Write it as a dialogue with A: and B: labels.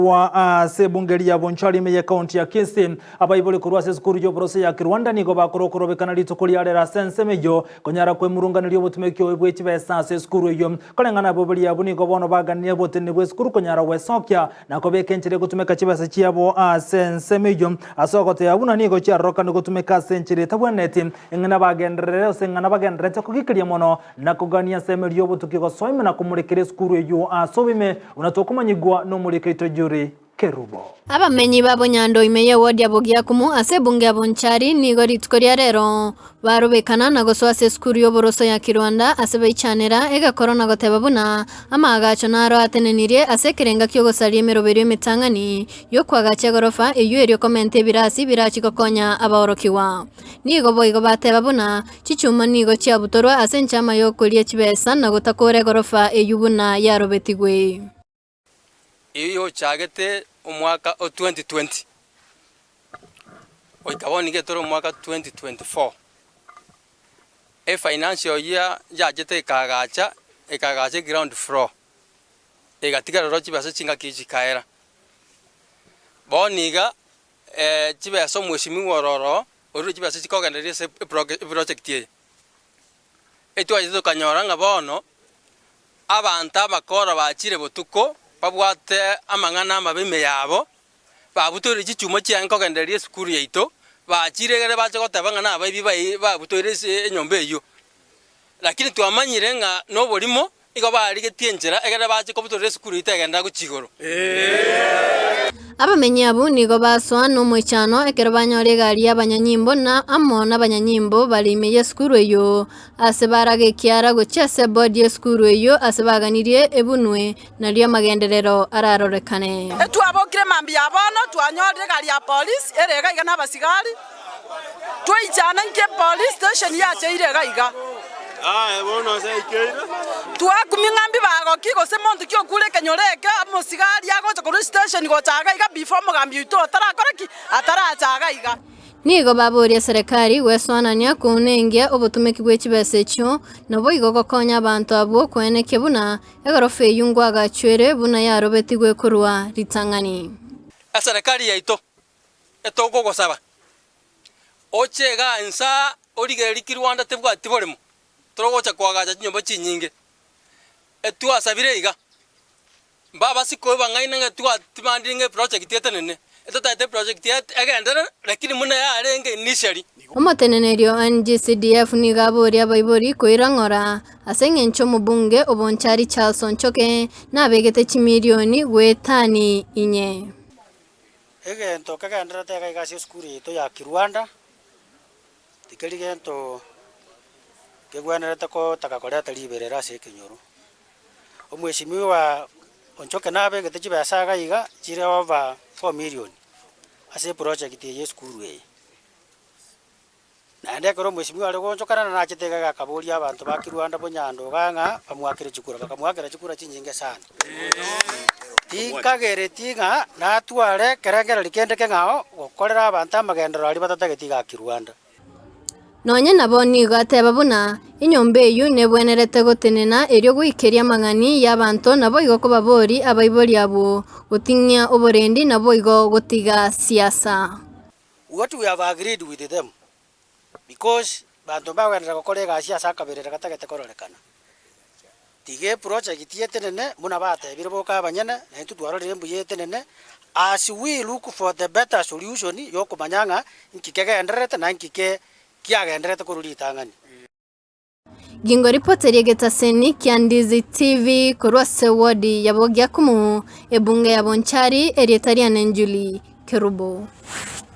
A: Korwa ase ebunge ria Bonchari ime y'ekaunti ya Kisii, abaibori korwa ase esukuru y'oboroso ya Kirwanda nigo bakora okorobekana rituko ria rero ase ensemo eyio konyara kwemurunganeria obotumeki obo bwe chibesa ase esukuru eyio. Koreng'ana abaibori abwo nigo bono baganirie oboteneni bw'esukuru konyara gwesokia na kobeka enchera egotumeka chibesa chiabo ase ensemo eyio ase ogoteba buna nigo chiarorokane gotumeka ase enchera etabwenereti eng'ana bagenderere gose eng'ana bagendererete kogikeria mono Na kogania ase emerio y'obotuki gosoa ime na komorekera esukuru eyio ase oboime, buna tokomanyigwa nomoriki oito Juri Kerubo.
B: Abamenyi ba Bonyando ime y'ewodi ya Bogiakumu ase ebunge ya Bonchari nigo rituko ria rero barobekana na gosoa ase esukuru y'oboroso ya Kirwanda ase baichanera egekoro na goteba buna amaagacho naro atenenirie ase ekerenga ki'ogosaria emeroberio emetang'ani y'okoagacha egorofa eyio erio komenta ebirasi birachi gokonya abaorokigwa. Nigo boigo bateba buna Chichuma nigo chiabutorwa ase enchama y'okoria chibesa na gotakoora egorofa eyio buna yarobetigwe.
C: Eyio yochagete omwaka o 2020 goika bono nigo etore omwaka 2024. Efinancial year yachete ekaagacha, ekaagacha eground floor, egatigara oro chibesa chingaki echi chikaera. Bono iga chibesa omweshimiwa oro oroo orure chibesa chikogendereria ase eproject eye. Etwachete tokanyora ng'a bono, abanto abakoro bachire botuko, babwate amang'ana amabe ime yabo, babutoire chichuma chiaye nkogendereria esukuru yaito, bachire egere bache goteba ng'a nabaibi bai babutoire ase enyomba eyio. Lakini twamanyire ng'a noborimo, Igo barigetie enchera egere bache kobutorera esukuru yaito egenderere gochia igoro.
B: Abamenyi abwo nigo basoa nomoichano ekero banyora egari y'abanyanyimbo na amo nabanyanyimbo bare ime y'esukuru eyio, ase baraga ekiara gochia ase ebodi y'esukuru eyio ase baganirie ebunwe, nario amagenderero ararorekane.
D: Twabokire mambia ya bono, twanyorire egari ya polisi ere iga iga na abasigari, Twaichana inki epolice station yacheire iga iga. Twakumia ng'a mbibago ki gose monto ki okure ekenyoro eke omosigari agocha korwa estation gocha iga iga before omogambi oito atarakora ki? Ataracha iga iga.
B: Nigo baboria serikali gwesoanania kounengia obotumeki bwe chibesa echio, naboigo gokonya abanto abwo koenekia buna egorofa eyio ngwagachwere buna yarobetigwe korwa ritang'ani.
C: Eserekari yaito etogogosaba, oche igaa inse aa origererie ki Rwanda tebwati boremo, torogocha koagacha chinyomba chinyinge. Etwasabire iga, mbabasi koibang'aina ng'a twatimandire ng'a eproject etenene, etotagete eproject egenderere lakini buna yarenge initially.
B: Omoteneneri o NGCDF nigo aboria abaibori koira ng'ora ase engencho omobunge o Bonchari Charles Onchoke nabegete chimilioni goetani inye.
E: Egento kegendererete iga iga ase esukuru yaito ya Kirwanda, tikeri gento kegwenerete kotaka koreta riberera ase ekenyoro. Omweshimiwa Onchoke nabegete chibesa iga iga chire over 4 million ase eproject eye ya esukuru eye. Naende ekero omweshimiwa are goonchokana na nachete iga iga akaboria abanto ba Kirwanda bonyando iga ng'a bamoakere chikura, bakamoakera chikura chinyinge sana. Tinkagereti ng'a natware ekerengererio kende keng'ao gokorera abanto amagenderero aria batatageti iga Kirwanda.
B: Nonya nabo nigo ateba buna enyomba eyio nebwenerete gotenena erio goikeria amang'ani y'abanto naboigo kobabori abaibori abwo goting'ia oborendi naboigo gotiga siasa.
E: What we have agreed with them because banto mbagogenderera gokora egasi ase akaberera gatagete kororekana. Tiga eproject etenene buna batebire boka abanyene na intwe twarorire mbuya etenene as we look for the better solution yokomanya ng'a nki kegendererete na nki ke kiagendererete korwa ritang'ani.
B: Gingo ripoti ri'egetaseni kia Ndizi TV korwa ase wodi ya Bogiakumu, ebunge ya Bonchari, erieta riane Njuli Kerubo.